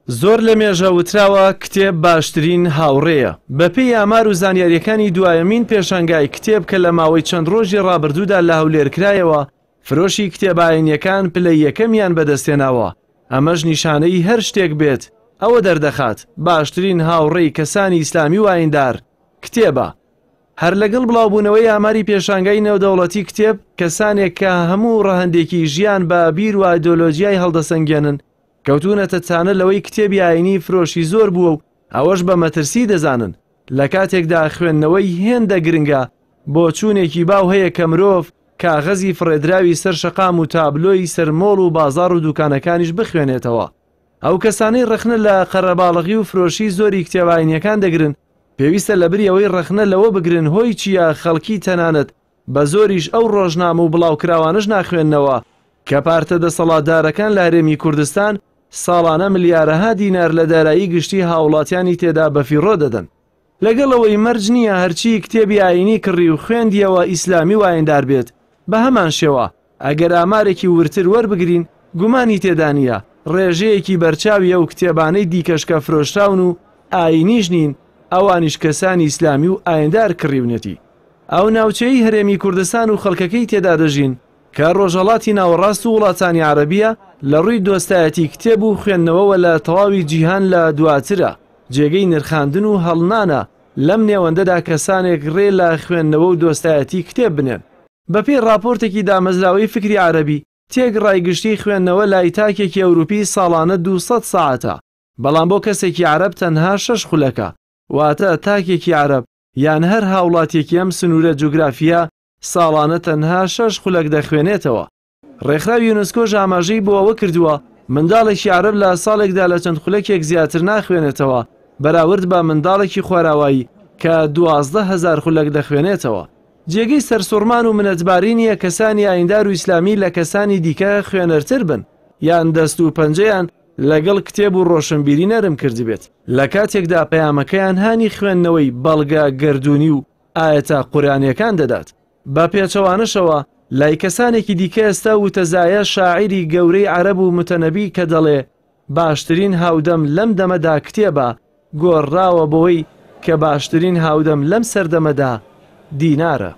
زۆر لەمێژە وتراوە کتێب باشترین هاوڕێیە. بەپێی ئامار و زانیارییەکانی دوایەمین پێشانگای کتێب کە لە ماوەی چەند ڕۆژی ڕابردوودا لە هەولێر کرایەوە، فرۆشی کتێبە ئاینییەکان پلەی یەکەمیان بەدەستهێناوە، ئەمەش نیشانەی هەر شتێک بێت ئەوە دەردەخات باشترین هاوڕێی کەسانی ئیسلامی و ئایندار کتێبە. هەر لەگەڵ بڵاوبوونەوەی ئاماری پێشانگای نێودەوڵەتی کتێب، کەسانێک کە هەموو ڕەهەندێکی ژیان بە بیر و ئایدۆلۆجیای هەڵدەسەنگێنن، کەوتوونەتە تانە لەوەی کتێبی ئایینی فرۆشی زۆر بووە و ئەوەش بە مەترسی دەزانن، لە کاتێکدا خوێندنەوەی هێندە گرنگە، بۆچوونێکی باو هەیە کە مرۆڤ کاغەزی فڕێدراوی سەر شەقام و تابلۆی سەر مۆڵ و بازاڕ و دوکانەکانیش بخوێنێتەوە. ئەو کەسانەی ڕەخنە لە قەرەباڵغی و فرۆشی زۆری کتێبە ئایینییەکان دەگرن، پێویستە لەبری ئەوەی ڕەخنە لەوە بگرن هۆی چییە خەڵکی تەنانەت بە زۆریش ئەو ڕۆژنامە و بڵاوکراوانەش ناخوێننەوە کە پارتە دەسەڵاتدارەکان لە هەرێمی کوردستان ساڵانە ملیارەها دینار لە دارایی گشتی هاوڵاتیانی تێدا بەفیڕۆ دەدەن. لەگەڵ ئەوەی مەرج نییە هەرچی کتێبی ئایینی کڕی و خوێندیەوە ئیسلامی و ئایندار بێت، بەهەمان شێوە ئەگەر ئامارێکی وردتر وەربگرین گومانی تێدا نییە ڕێژەیەکی بەرچاوی ئەو کتێبانەی دیکەش کە فرۆشراون و ئایینیش نین ئەوانیش کەسانی ئیسلامی و ئایندار کڕیونێتی. ئەو ناوچەیەی هەرێمی کوردستان و خەڵکەکەی تێدا دەژین کە ڕۆژهەڵاتی ناوەڕاست و وڵاتانی عەرەبییە لە ڕووی دۆستایەتی کتێب و خوێندنەوەوە لە تەواوی جیهان لە دواترە، جێگەی نرخاندن و هەڵنانە لەم نێوەندەدا کەسانێک ڕێ لە خوێندنەوە و دۆستایەتی کتێب بنێن. بەپێی ڕاپۆرتێکی دامەزراوەی فکری عەرەبی، تێکڕای گشتی خوێندنەوە لای تاکێکی ئەوروپی ساڵانە 200 سەعاتە، بەڵام بۆ کەسێکی عەرەب تەنها شەش خولەکە، واتە تاکێکی عەرەب یان هەر هاوڵاتیەکی ئەم سنوورە جوگرافییە ساڵانە تەنها شەش خولەک دەخوێنێتەوە. ڕێکخراوی یونسکۆش ئاماژەی بۆ ئەوە کردووە، منداڵێکی عەرەب لە ساڵێکدا لە چەند خولەکێک زیاتر ناخوێنێتەوە بەراورد بە منداڵێکی خۆراوایی کە 12,000 خولەک دەخوێنێتەوە. جێگەی سەرسوڕمان و منەتباری نییە کەسانی ئایندار و ئیسلامی لە کەسانی دیکە خوێنەرتر بن یان دەست و پەنجەیان لەگەڵ کتێب و ڕۆشنبیری نەرم کردبێت، لە کاتێکدا پەیامەکەیان هانی خوێندنەوەی بەڵگە گەردوونی و ئایەتە قورئانیەکان دەدات. بە پێچەوانەشەوە لای کەسانێکی دیکە ئێستا وتەزایە شاعیری گەورەی عەرەب و متەنەبی کە دەڵێ باشترین هاودەم لەم دەمەدا کتێبە، گۆڕراوە بەوەی کە باشترین هاودەم لەم سەردەمەدا دینارە.